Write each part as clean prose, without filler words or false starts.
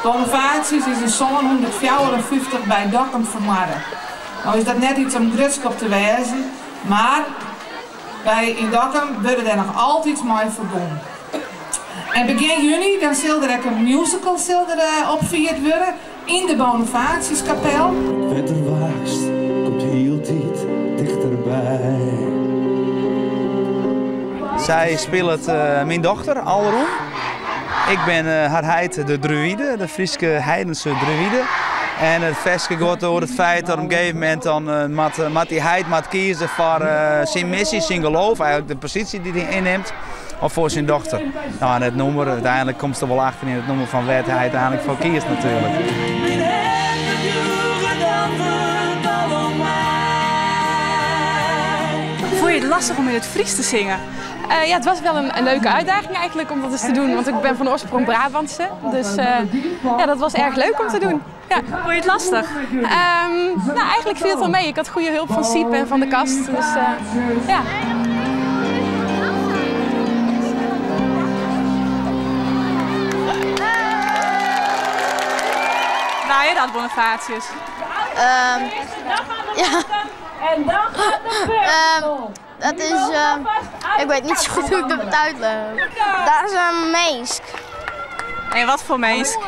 Bonifatius is yn 754 by Dokkum fermoarde. No is dat net iets om grutsk op te wêzen, mar wy yn Dokkum wurde dêr noch altyd mei ferbûn. En begjin juny dan sil der ek in musical sil der opfierd wurde yn de Bonifatiuskapel. It wetter waakst, komt hieltyd tichterby. Sy spilet myn dochter Alrûn. Ik bin har heit de druïde, de Fryske heidense druïde. En it ferske giet oer it feit dat op in gegeven momint dan moat dy heit moat kieze foar syn missy, syn geloof, eigenlik de posysje dy't hy ynnimt, of foar syn dochter. No, en it nûmer, úteinlik komst der wol achter yn it nûmer fan wêr't hy úteinlik foar kiest natuerlik. Fûn je it lestich om yn it Frysk te singen? Ja, het was wel een leuke uitdaging eigenlijk om dat eens te doen, want ik ben van oorsprong Brabantse. Dus ja, dat was erg leuk om te doen. Ja. Fûn je it lestich? Nou, eigenlijk viel het wel mee. Ik had goede hulp van Siep en van de cast. Dus ja. Wa is dat, Bonifatius? Ja. Dat is, ik weet niet zo goed hoe ik dat moet uitleggen. Dat is in minsk. En watfoar minsk?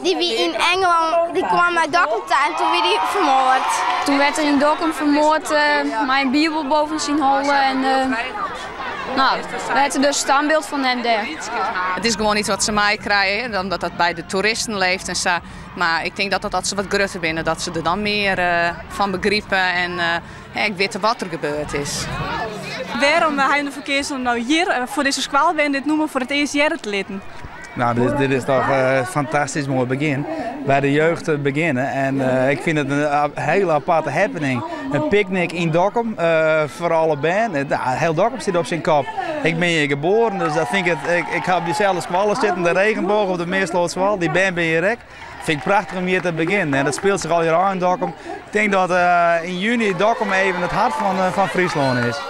Dy wie yn Ingelân, dy kaam nei Dokkum ta en doe wie dy fermoard. Toen werd er in Dokkum vermoord mei in bibel boven syn holle en nou, werd er dus standbeeld van hem dêr. It is gewoan yts wat se meikrije, omdat dat by de toeristen leeft en sa. Mar ik tink dat dat as se wat grutter binne, dat se der dan mear fan begripe en ek witte wat der gebeurd is. Wêrom ha jim derfoar keazen om no hjir foar dizze skoalbern dit nûmer foar it earst hearre te litten? No, dit is toch in fantastysk moai begjin. By de jeugd begjinne en ik fyn it in hiele aparte happening. In picknick yn Dokkum foar alle bern. Hiel Dokkum stiet op syn kop. Ik bin hjir geboren, dus dat fyn ik it, ik ha op dyselde skoalle sitten, de Regenboog op de Meerslootskoalle. Dy bern binne hjir ek. Fyn ik prachtich om hjir te begjinnen en dat spilet sich al jierren yn Dokkum. Ik tink dat yn juny Dokkum even it hert fan Fryslân is.